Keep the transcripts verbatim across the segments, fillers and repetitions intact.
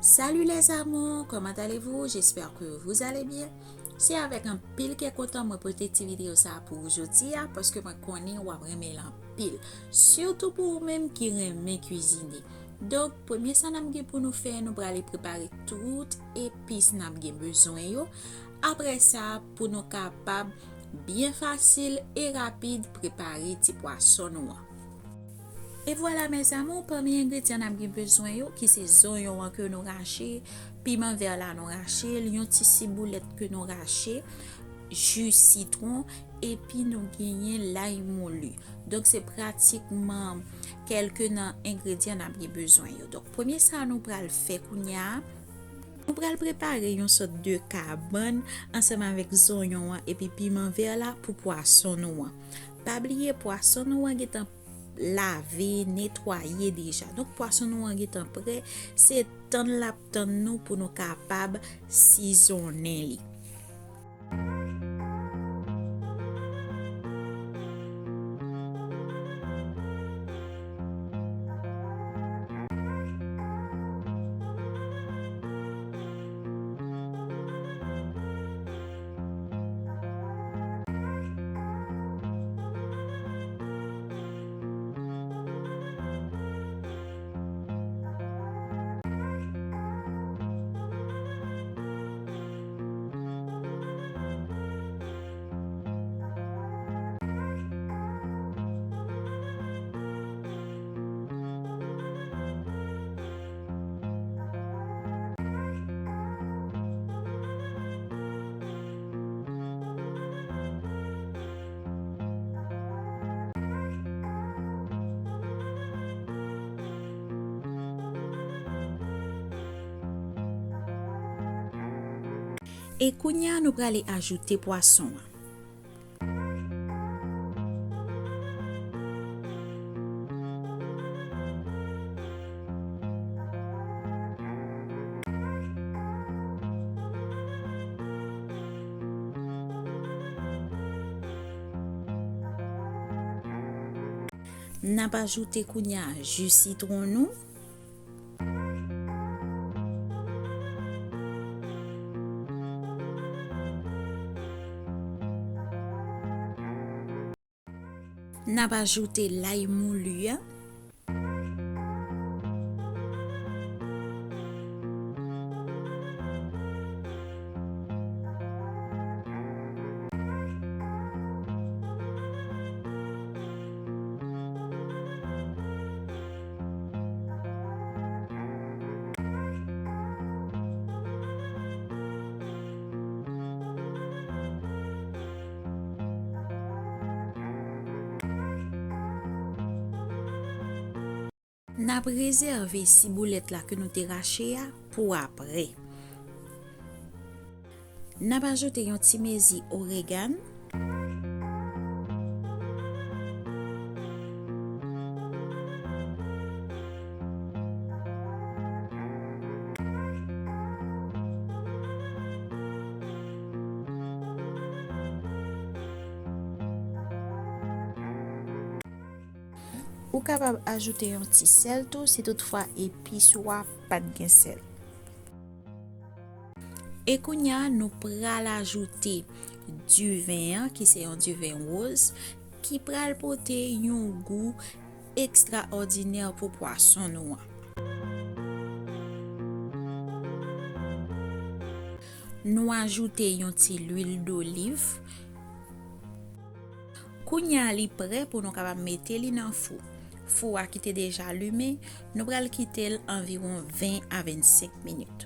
Salut les amours, comment allez-vous? J'espère que vous allez bien. Se avèk anpil kè kontan mwen pote ti videyo sa a pou ou jodi a, paske mwen konnen w ap renmen l anpil. Sitou pou ou menm ki renmen kwizine. Donk, premye sa n ap gen pou nou fè, nou prale prepare tout epis n ap gen bezwen yo. Apre sa, pou nou kapab byen fasil e rapid prepare ti pwason nou an. E vwala, mes amours, pami engredyan n ap gen bezwen yo, ki se zonyon an ke nou rache, piman vè la nou rache l, yon ti siboulèt ke nou rache, ji sitwon, epi nou genyen lay moulu. Donk, se pratikman kèlke nan engredyan n ap gen bezwen yo. Donk, premye sa nou pral fè kounye a, nou pral prepare yon sòt de kabann ansanm avèk zonyon an epi piman vè la pou pwason nou an. Pa bliye, pwason nou an gentan lave, netwaye deja. Donk, pwason nou an gentan prè, se tann l ap tann nou pou nou kapab sizonnen li. E kounye a, nou prale ajoute pwason an. N ap ajoute kounye a ji sitwon nou. N ap ajoute lay moulu a. N ap rezève siboulèt la ke nou te rache a pou apre. N ap ajoute yon ti mezi oregan. Ou kapab ajoute yon ti sèl tou si toutfwa epis ou a pa t gen sèl. E kounye a, nou pral ajoute diven an, ki se yon diven woz, ki pral pote yon gou ekstraòdinè pou pwason nou an. Nou ajoute yon ti lwil doliv. Kounye a li prè pou nou kapab mete li nan fou. Fou a ki te deja limen, nou pral kite l anviwon ven a vennsenk minit.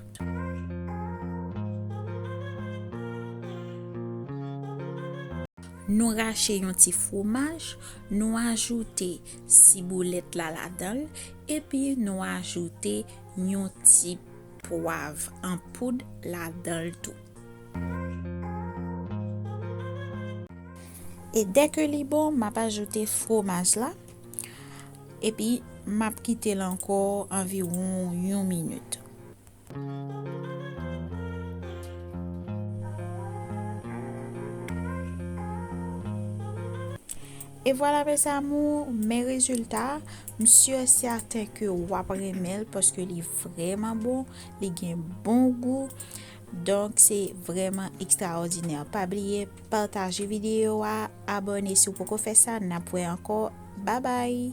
Nou rache yon ti fwomaj, nou ajoute siboulèt la ladan l, epi nou ajoute yon ti pwav an poud ladan l tou. E dèke li bon, m ap ajoute fwomaj la, epi m ap kite l ankò anviwon yon minit. E vwala, mes amours, men rezilta. M si e sèten ke w ap renmen l paske li vrèman bon, li gen bon gou. Donk, se vrèman ekstraòdinè. Pa bliye pataje videyo a, abòne si w poko fè sa. N ap wè ankò. Babay!